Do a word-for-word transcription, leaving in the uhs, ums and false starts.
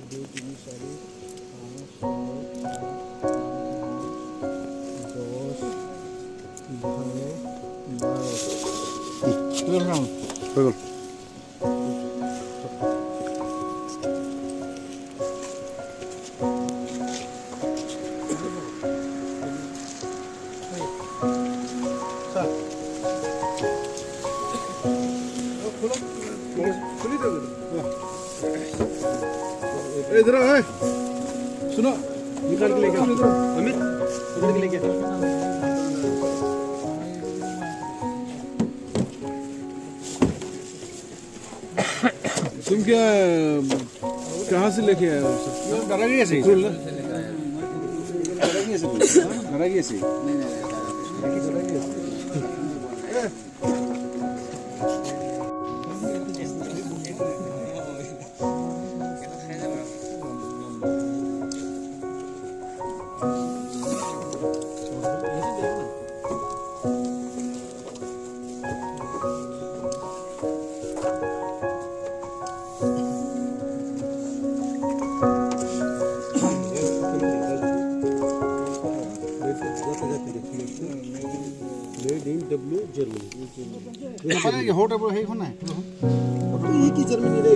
দুই, তিনি, চাৰি, পাঁচ, ছয়, সাত, আঠ, ন, দহ, এঘাৰ, বাৰ। Twelve round। হৈ গ'ল। ए, इधर आओ, ए। सुनो। निकाल के लेके आओ। सुनो, इधर आओ। अमित, इधर के लेके आओ। तुम क्या, कहाँ से लेके आए हो सब? ये दादागिरी से। स्कूल ना? दादागिरी से। दादागिरी से। Made in W Germany। জাপানৰ কি সৰু টাইপৰ সেইখন নাই? এই কি জাৰ্মানী ৰে?